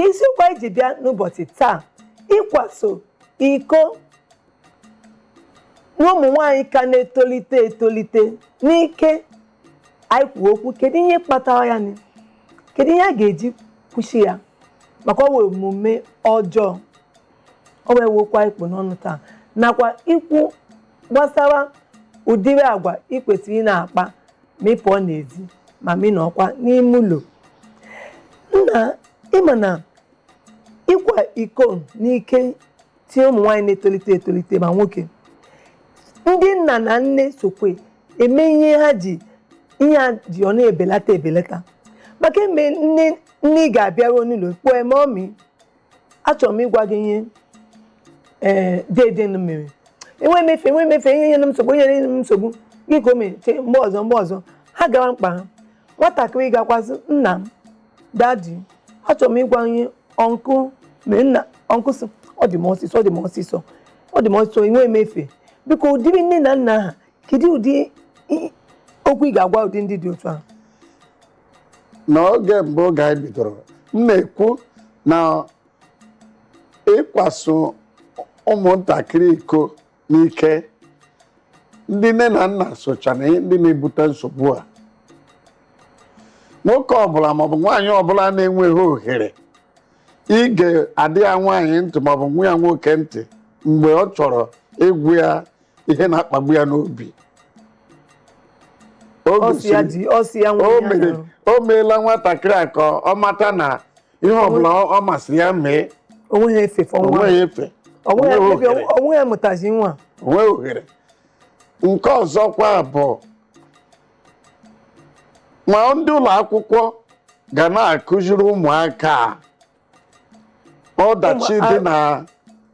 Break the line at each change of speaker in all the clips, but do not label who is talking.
Ka isiokwu anyị ji bịa n'ụbọchị taa, ịkwaso iko na ụmụ nwaanyị ka na-etolite etolite n'ike. Anyị kwuo okwu, kedu ihe kpatara ya ni? Kedu ihe a ga-eji kwụsị ya? Maka ọ wee omume ọjọọ. Ọ wee wokwa ikpu n'ọnụ taa, nakwa ikwu gbasara ụdịrị agwa ị kwesịrị ị na-akpa ma ị pụọ n'ezi, ma ị nọkwa n'ime ụlọ. Nna, ịma na ịkwa iko n'ike tinye ụmụ nwaanyị na-etolite etolite ma nwoke, ndị nna na nne sokwe eme ihe ha ji ihe a ji ọ na-ebelata ebelata. Maka eme nne nne, ị ga-abịaruo n'ụlọ kpọọ eme, "Mommy, achọrọ m ịgwa gị ihe." Ee, dede m mere enwe emefe, enwe emefe ihe nyere m nsogbu, nyere m nsogbu gị ka o mere. Chee mgbe ọzọ, mgbe ọzọ ha gara mkpa ha. Nwatakịrị gakwazị, "Nna m, daddy, achọrọ m ịgwa ihe uncle mere." Nna, uncle sị, "Ọ dị m ọsịsọ, ọ dị m ọsịsọ, ọ dị m ọsịsọ." Enwe emefe. Biko, ụdịrị nne na nna ha, kedu ụdị okwu ị ga-agwa ụdị ndị dị otu ahụ?
N'oge mbụ, oge anyị bidoro, m na-ekwu na ịkwaso ụmụntakịrị iko n'ike, ndị nne na nna socha na ihe ndị na-ebute nsogbu a. Nwoke ọbụla maọbụ nwaanyị ọbụla na-enweghị ohere ige adị ya nwaanyị ntị maọbụ nwa ya nwoke ntị mgbe ọ chọrọ ịgwụ ya ihe na-akpagbu ya n'obi, o
Ọ sị ya
gosiri
ji ọ sị ya nwe
o
ihe
mere
ahụ.
O meela nwatakịrị a ka ọ mata na ihe ọbụla ọ masịrị ya mee.
Onweghị efe fọ nwa.
Onweghị efe.
Onweghị.
Onweghị ohere.
Onweghị amụtazi nwa.
Onweghị ohere. Nke ọzọkwa bụ ma ndị ụlọ akwụkwọ ga na-akụziri ụmụaka a ọdachi dị na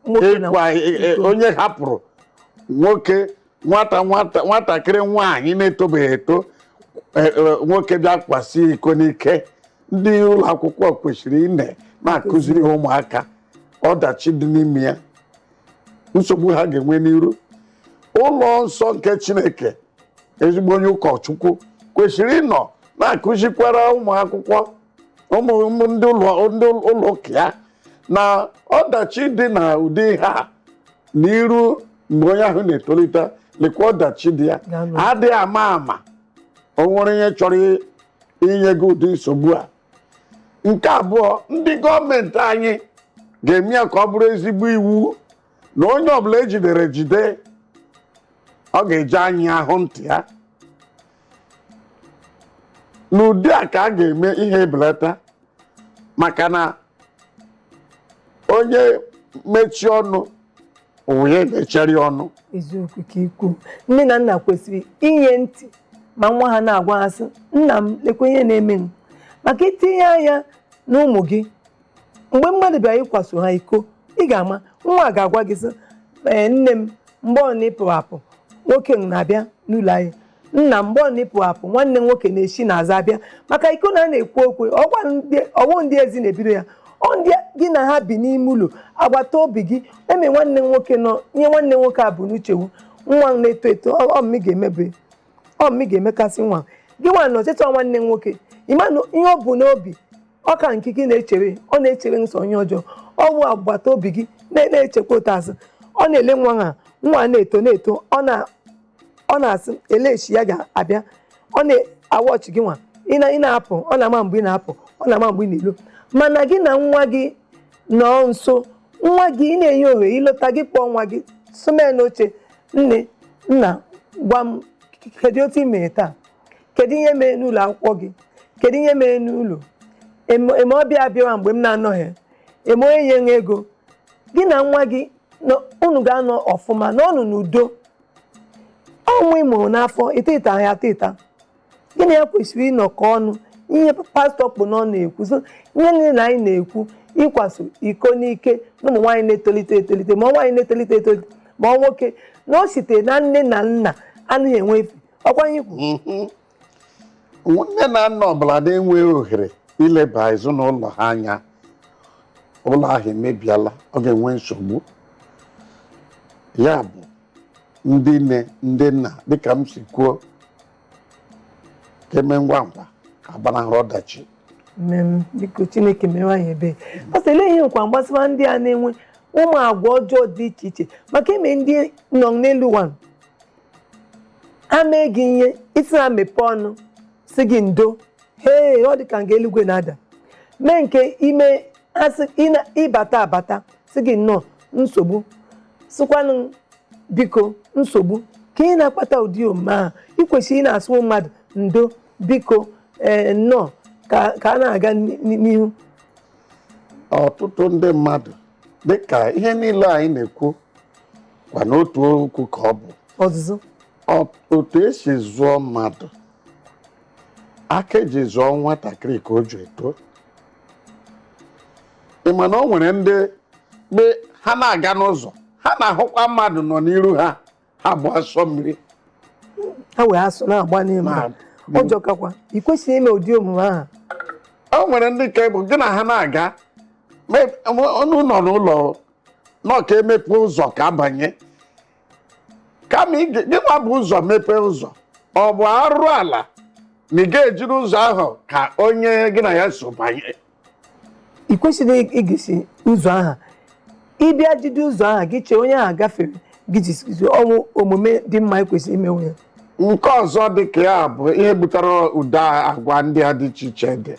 nwoke na
ịkwa onye hapụrụ nwoke, nwata nwata nwatakịrị nwaanyị na-etobeghị eto, nwoke bịa kwasị iko n'ike. Ndị ụlọ akwụkwọ kwesịrị ine na-akụziri ha ụmụaka ọdachi dị n'ime ya, nsogbu ha ga-enwe n'iru. Ụlọ nsọ nke Chineke, ezigbo onye ụkọchukwu kwesịrị ịnọ na-akụzikwara ụmụ akwụkwọ, ụmụ ụmụ ndị ụlọ ụka ya na ọdachi dị na ụdị ihe a n'iru. Mgbe onye ahụ na-etolite, lekwa ọdachi dị ya.
Ga-anọ.
Adịghị ama ama, o nwere ihe chọrọ inye gị ụdị nsogbu a. Nke abụọ, ndị gọọmenti anyị ga-eme ya ka ọ bụrụ ezigbo iwu na onye ọbụla ejidere ejide, ọ ga-eji anya ahụ ntị ya. N'ụdị a ka a ga-eme ihe ebelata, maka na onye mechie ọnụ, ụwa ya emechari ọnụ.
Eziokwu ka ikwu. Nne na nna kwesịrị inye ntị ma nwa ha na-agwa ha sị, "Nna m, lekwa ihe na-eme m." Maka itinye anya na ụmụ gị, mgbe mmadụ bịara ịkwaso ha iko, ị ga-ama. Nwa a ga-agwa gị sị, "Ee, nne m, mgbe ọ na-ịpụ apụ, nwoke m na-abịa n'ụlọ anyị. Nna m, mgbe ọ na-ịpụ apụ, nwanne m nwoke na-esi n'azụ abịa." Maka iko na a na-ekwu okwu, ọkwa ọwụ ndị ezi na-ebido ya, ọ ndị gị na ha bi n'ime ụlọ, agbata obi gị. Eme nwanne m nwoke nọ ihe nwanne m nwoke a bụ n'uche wu nwa m na-eto eto, ọ mmi ga-emebe, ọ mmi ga-emekasị nwa gị nwa nọ cheta nwanne m nwoke. Ịma na ihe ọ bụ n'obi ọ ka nke gị na-echere, ọ na-echere nsọ onye ọjọọ. Ọ bụ agbata obi gị na-echekwa ụtọ azụ. Ọ na-ele nwa ha, nwa na-eto na-eto, ọ na-asị elechi ya ga-abịa. Ọ na-awọchị gị nwa ị na-apụ, ọ na-ama mgbe ị na-apụ, ọ na-ama mgbe ị na-elo. Mana gị na nwa gị nọ nso, nwa gị ị na-enye ohere ịlọta, gị kpọọ nwa gị some n'oche, "Nne, nna, gwa m, kedu otu ị mere taa? Kedu ihe mere n'ụlọ akwụkwọ gị? Kedu ihe mere n'ụlọ eme? Ọbịa bịara mgbe m na-anọghị eme, onye nye ego?" Gị na nwa gị unu ga-anọ ọfụma n'ọnụ n'udo. Ọnwa ị mụrụ n'afọ ịta ya atịta, gị na ya kwesịrị ịnọkọ ọnụ. Ihe pastọ kpụ n'ọnụ na-ekwu so ihe niile na anyị na-ekwu, ịkwaso iko n'ike na ụmụ nwaanyị na-etolite etolite, ma nwaanyị na-etolite etolite ma ọ nwoke, na o site na nne na nna anaghị enwe efe ọkwa anyị kwu.
Nne na nna ọbụla na-enweghị ohere ileba ezinụlọ ha anya, ụlọ ahụ emebiela, ọ ga-enwe nsogbu. Ya bụ, ndị nne, ndị nna, dịka m si kwuo, ka eme ngwa ngwa ka agbanahụrụ ọdachi.
Mmem, biko, Chineke mewe anyị ebere. Pastọ, ele ihe nkwa gbasara ndị a na-enwe ụmụ agwa ọjọọ dị iche iche, maka ime ndị nọ n'elu nwa ha mee gị ihe, isi ha mepee ọnụ si gị ndo, hee, ọ dị ka nga eluigwe na-ada, mee nke ime ha sị ịbata abata si gị nnọọ, nsogbu, sịkwanụ biko, nsogbu ka ị na-akpata ụdị omume ahụ. Ị kwesịrị ị na-asụ mmadụ ndo, biko, ee, nnọọ, ka a na-aga n'ihu.
Ọtụtụ ndị mmadụ, dịka ihe niile anyị na-ekwu kwa n'otu okwu ka ọ bụ
ọzụzụ.
Otu esi zụọ mmadụ, aka eji zụọ nwatakịrị ka o ji eto. Ị ma na o nwere ndị mgbe ha na-aga n'ụzọ, ha na-ahụkwa mmadụ nọ n'iru ha, ha bụ asọ mmiri.
Ha wee asụ na-agba n'ime ụjọ kakwa. Ị kwesịghị ime ụdị omume ahụ.
O nwere ndị nke bụ gị na ha na-aga, ọnụ nọ n'ụlọ nọ ka emepe ụzọ ka abanye, kama gị nwa bụ ụzọ mepee ụzọ, ọ bụ arụ ala na ị ga-ejiri ụzọ ahụ ka onye gị na ya so banye.
Ị kwesịrị igisi ụzọ ahụ, ịbịa jide ụzọ ahụ gị chee onye ahụ gafere gị jisi ọnwụ. Omume dị mma ị kwesịrị imenwe ya.
Nke ọzọ dị ka ya bụ ihe butere ụda agwa ndị a dị iche iche dị.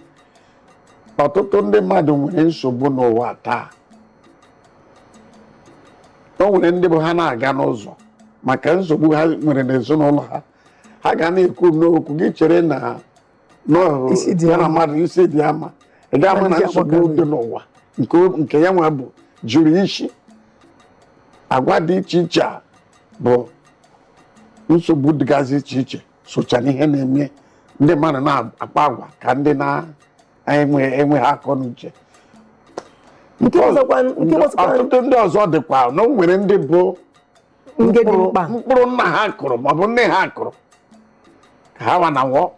Ọtụtụ ndị mmadụ nwere nsogbu n'ụwa taa. O nwere ndị bụ ha na-aga n'ụzọ, maka nsogbu ha nwere n'ezinụlọ ha, ha ga na-ekwu n'okwu, gị chere na
Isi dị
ya na
ya mma.
Mmadụ isi dị ya mma, ị ga-ama na
Ndị
nsogbu
agbakọ.
dị n'ụwa nke ya nwa bụ juru isi. Agwa dị iche iche a bụ nsogbu dịgasị iche iche socha n'ihe na-eme ndị mmadụ na-akpa agwa ka ndị na-enwe enweghị akọ na uche.
Nke ọzọkwa
Ọtụtụ ndị ọzọ dịkwa na o nwere ndị bụ
nke dị
mkpụrụ
mkpa.
Mkpụrụ nna ha kụrụ maọbụ nne ha kụrụ ka ha wa na wọ.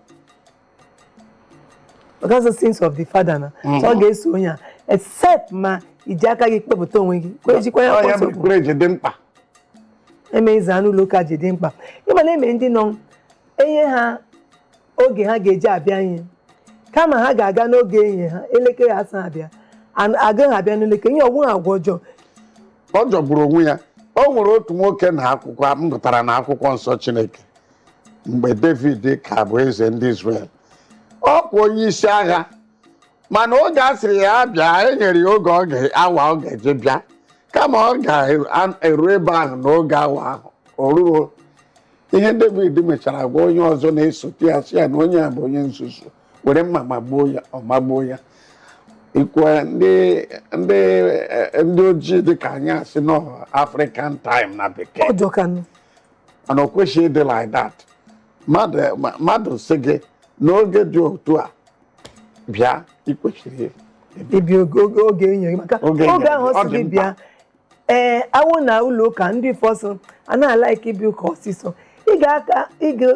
Because the sins of the father na so ọ ga-eso onye a, except ma iji aka gị kpepụta onwe gị ejikwa ya
Ọ ya
mkpọsọ.
bụ ekpere ji dị mkpa.
Eme ịza anụ ụlọ ụka ji dị mkpa. Ịma na eme ndị nọ enye ha oge ha ga-eji abịa ihe, kama ha ga-aga n'oge enye ha elekere 7 abịa, agaghị abịa n'elekere ihe ọgwụ agwa ọjọọ.
Ọ jọgburu onwe ya. O nwere otu nwoke na akwụkwọ m gụtara na akwụkwọ nsọ Chineke, mgbe David ka bụ eze ndị Israel. Ọ kwa onye isi agha, mana oge a sịrị ya bịa, e nyere ya oge ọ ga-awa ọ ga-eje bịa, kama ọ ga-eru ebe ahụ n'oge awa ahụ, o ruo. Ihe David mechara gwa onye ọzọ na-esote ya, sị ya na onye a bụ onye nzuzu, were mma magbuo ya. Ọ magbuo ya. Ikwe ndị ojii dịka anyị asị nọ African time na bekee.
Ọjọọ kanụ.
Mana o kwesịghị ịdị like that. Mmadụ sị gị n'oge dị otu a bịa, ị kwesịrị
ịbịa oge enye gị, maka
Oge
oge
enyere
ahụ
gị,
ọ
ọ
sị
dị
gị
mkpa.
bịa. Ee, awụ na ụlọ ụka ndị fọsụ a na-alaiki ịbịa ụka ọsịsọ. Ị ga-aka ịga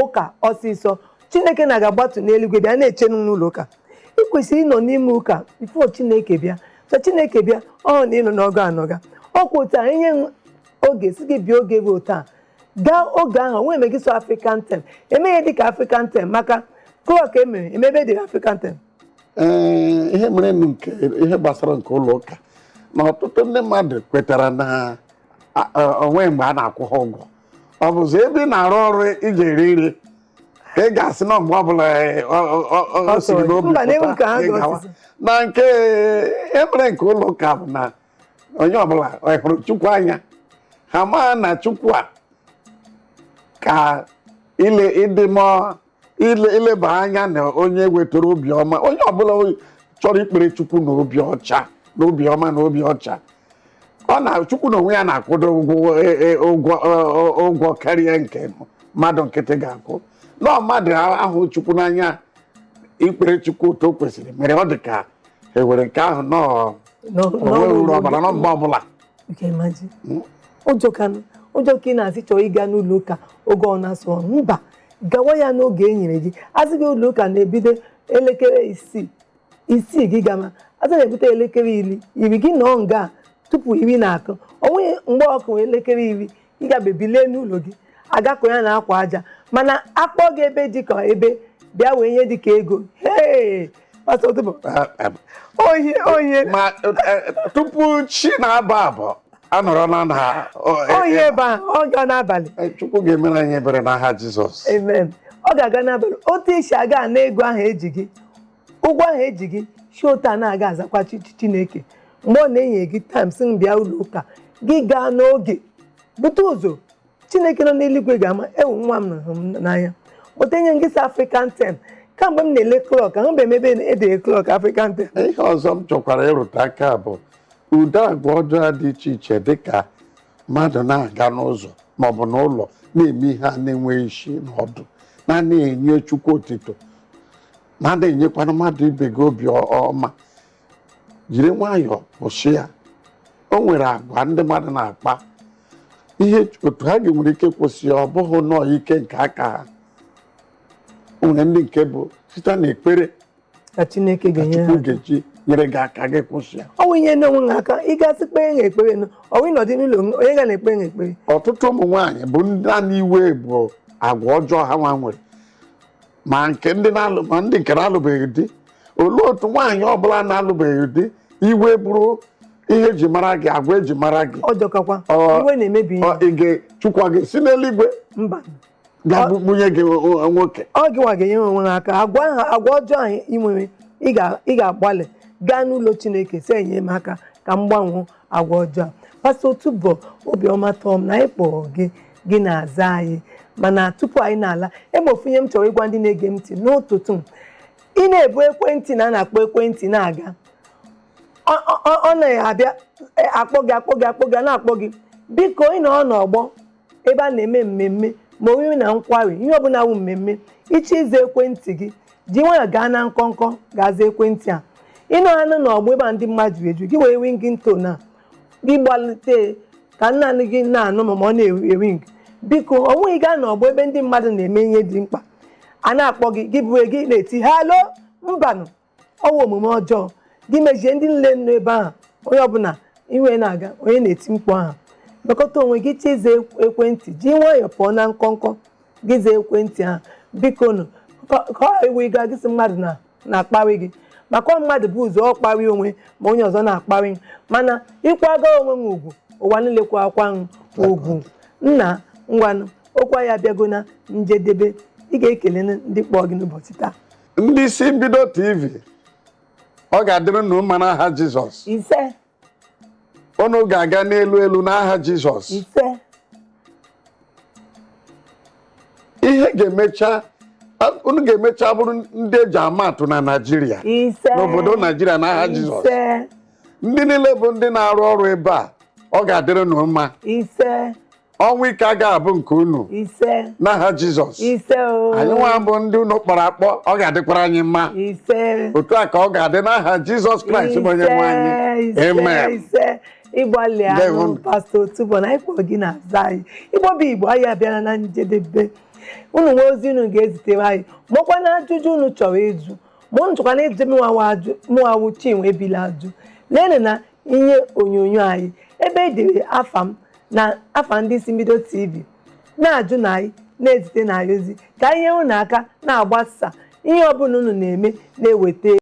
ụka ọsịsọ, Chineke na ga-agbatu n'eluigwe bịa na-eche n'ụlọ ụka. Ị kwesịrị ịnọ n'ime ụka before Chineke bịa. So Chineke bịa, ọ na ịnọ n'ọgụ anọga ọkwa otu a enye m oge si gị bịa oge bụ otu a, gaa oge ahụ nwee eme gị. So African time emeghe dịka African time, maka clock emere emebe dị African time.
Ee, ihe mere nụ nke ihe gbasara nke ụlọ ụka na ọtụtụ ndị mmadụ kwetara na onwe mgbe a na-akwụ ha ụgwọ, ọ bụzi ebe ị na-arụ ọrụ iji eri nri ka ị ga-asị na mgbe ọbụla o siri n'obi
Mba, na-enwe
pụta,
nke ha
ị gawa.
ga-osisi.
Na nke ihe mere nke ụlọ ụka bụ na onye ọbụla ọ hụrụ Chukwu anya, ha maa na Chukwu a ka ile ịdị mọ ile ileba anya na onye wetara obiọma. Onye ọbụla chọrọ ikpere Chukwu na obi ọcha na obiọma na obi ọcha, ọ na Chukwu na onwe ya na-akwụdo ụgwọ ụgwọ ụgwọ karịa nke mmadụ nkịtị ga-akwụ. Nọọ mmadụ ahụ Chukwu n'anya, ikpere Chukwu otu o kwesịrị, mere ọ dị ka e were nke ahụ nọọ onwe uru ọbụla nọ mgbe ọbụla.
You can imagine. Ụjọ ka ụjọ ka ị na-asị chọọ ịga n'ụlọ ụka oge ọ na-asụ ọrụ. Mba, gawa ya n'oge e nyere gị. Asị gị ụlọ ụka na-ebido elekere 6, 6 gị gama. Asị na-ebute elekere 10, 10 gị nọọ nga tupu 10 na-akụ onwe. Mgbe ọkụ elekere 10, ị ga-ebilie n'ụlọ gị agakọ ya na akwa aja, mana akpọ gị ebe dị ka ebe bịa wee ihe dị ka ego hee. Pastọ Otubo, ohi ohi.
Ma tupu chi na-abọ abọ anọrọla na
Ohi ebe a, ọ ga n'abalị.
Chukwu ga-emere anyị ebere n'aha Jizọs.
Amen. Ọ ga-aga n'abalị. Otu isi aga na ego ahụ eji gị, ụgwọ ahụ eji gị, si otu a na-aga azakwa Chineke. Mgbe ọ na-enye gị time sị m bịa ụlọ ụka, gị gaa n'oge, bute ụzọ. Chineke nọ n'eluigwe ga-ama ewu nwa m hụrụ m n'anya. Kpọta enye gị sị African time. Kamgbe m na-ele clock, ahụbeghị m ebe edere clock African time.
Ihe ọzọ m chọkwara ịrụte aka bụ ụdị agwa ọjọọ dị iche iche, dịka mmadụ na-aga n'ụzọ maọbụ n'ụlọ na-eme ihe a na-enweghị isi na ọdụ, na na-enye Chukwu otito, ma na-enyekwana mmadụ ibe gị obi ọma. Jiri nwayọọ kwụsị ya. O nwere agwa ndị mmadụ na-akpa, ihe otu ha ga-enwere ike kwụsị ya, ọ bụghị nnọọ ike nke aka ha. O nwere ndị nke bụ site n'ekpere
ka Chineke
ka
ga-enye
Chukwu
ha.
ga-eji nyere gị aka gị kwụsị ya.
Ọ wụ ihe n'onwe ha aka ịgasị kpee ha ekpere nụ, ọ wụ ịnọdụ n'ụlọ onye ga na-ekpe ha ekpere.
Ọtụtụ ụmụ nwaanyị bụ ndị naanị iwe bụ agwa ọjọọ ha nwa nwere, ma nke ndị na-alụ ma ndị nke na-alụbeghị di. Olee otu nwaanyị ọbụla na-alụbeghị di, iwe bụrụ ihe eji mara gị, agwa eji mara gị?
Ọ jọkakwa. Iwe na-emebi ihe.
Ọ ị Chukwu ọ ga-esi n'eluigwe
Mba.
ga bunye gị nwoke?
Ọ gịnwa ga-enyere onwe ha aka. Agwa ahụ, agwa ọjọọ ahụ ị nwere, ị ga-agbalị gaa n'ụlọ Chineke si enye m aka ka m gbanwee agwa ọjọọ a. Pastọ Otubo, obiọma tọọ m na anyị kpọrọ gị, gị na-aza anyị. Mana tupu anyị na-ala, ebe ofu ihe m chọrọ ịgwa ndị na-ege m ntị n'ụtụtụ m, ị na-ebu ekwentị na a na-akpọ ekwentị na-aga, ọ na-abịa akpọ gị, akpọ gị, akpọ gị, na-akpọ gị. Biko, ị nọ n'ọgbọ ebe a na-eme mmemme, ma oriri na nkwari, ihe ọbụla wụ mmemme, ịchọ ịza ekwentị gị, ji nwayọọ gaa na nkọnkọ gaa zaa ekwentị a. Ịnọ anụ n'ọgbọ ebe a ndị mmadụ eju gị, were ringing tone a gị gbalite ka nna gị na-anụ ma ọ na-ering. Biko, ọ nweghị gaa n'ọgbọ ebe ndị mmadụ na-eme ihe dị mkpa, a na-akpọ gị, gị buru gị na-eti hello, mbanụ, ọwụ omume ọjọọ. Gị mejie ndị niile nọ ebe ahụ, onye ọbụla iwe na-aga, onye na-eti mkpu ahụ. Mekọta onwe gị, chizie ekwentị, ji nwayọọ pụọ na nkọnkọ gị zaa ekwentị ahụ. Biko nụ, ka ọ ghara iwe ịga gị sị mmadụ na-akparị gị, maka ọ mmadụ bụ ụzọ ọ kparị onwe ma onye ọzọ na-akparị. Mana ịkwaga onwe m ugwu, ụwa niile kwa akwa m ugwu. Nna, ngwanụ, okwu anyị abịago na njedebe. Ị ga-ekele ndị kpọọ gị n'ụbọchị taa.
Ndị isi mbido TV, ọ ga-adịrị unu mma n'aha Jizọs.
Ise.
Unu ga-aga n'elu elu n'aha Jizọs.
Ise.
Ihe ga-emecha, unu ga-emecha bụrụ ndị eji ama atụ na Naịjirịa,
Ise.
n'obodo Naịjirịa n'aha Jizọs.
Ise.
Ndị niile bụ ndị na-arụ ọrụ ebe a, ọ ga-adịrị unu mma.
Ise.
Ọnwụ ike agaghị abụ nke unu
Ise.
n'aha Jizọs.
Ise o.
Anyị nwa bụ ndị unu kpọrọ akpọ, ọ ga-adịkwara anyị mma.
Ise.
Otu a ka ọ ga-adị n'aha Jizọs Kraịst bụ onye nwe anyị.
Ise.
Amen.
Ise. Ịgbalị anụ.
Ndewo.
Pastọ Otubo, na anyị kpọrọ gị na-aza anyị. Igbo bụ Igbo, anyị abịala na njedebe. Unu nwee ozi unu ga-ezitere anyị, makwa na ajụjụ unu chọrọ ịjụ, ma unu chọkwa na ịjụ mụnwawu Chinwe Ebile ajụ, leenụ na ihe onyonyo anyị ebe e dere afa m na afa ndị isi mbido TV, na-ajụ na anyị na-ezite na anyị ozi ka anyị nyere unu aka na-agbasa ihe ọbụla unu na-eme na-eweta.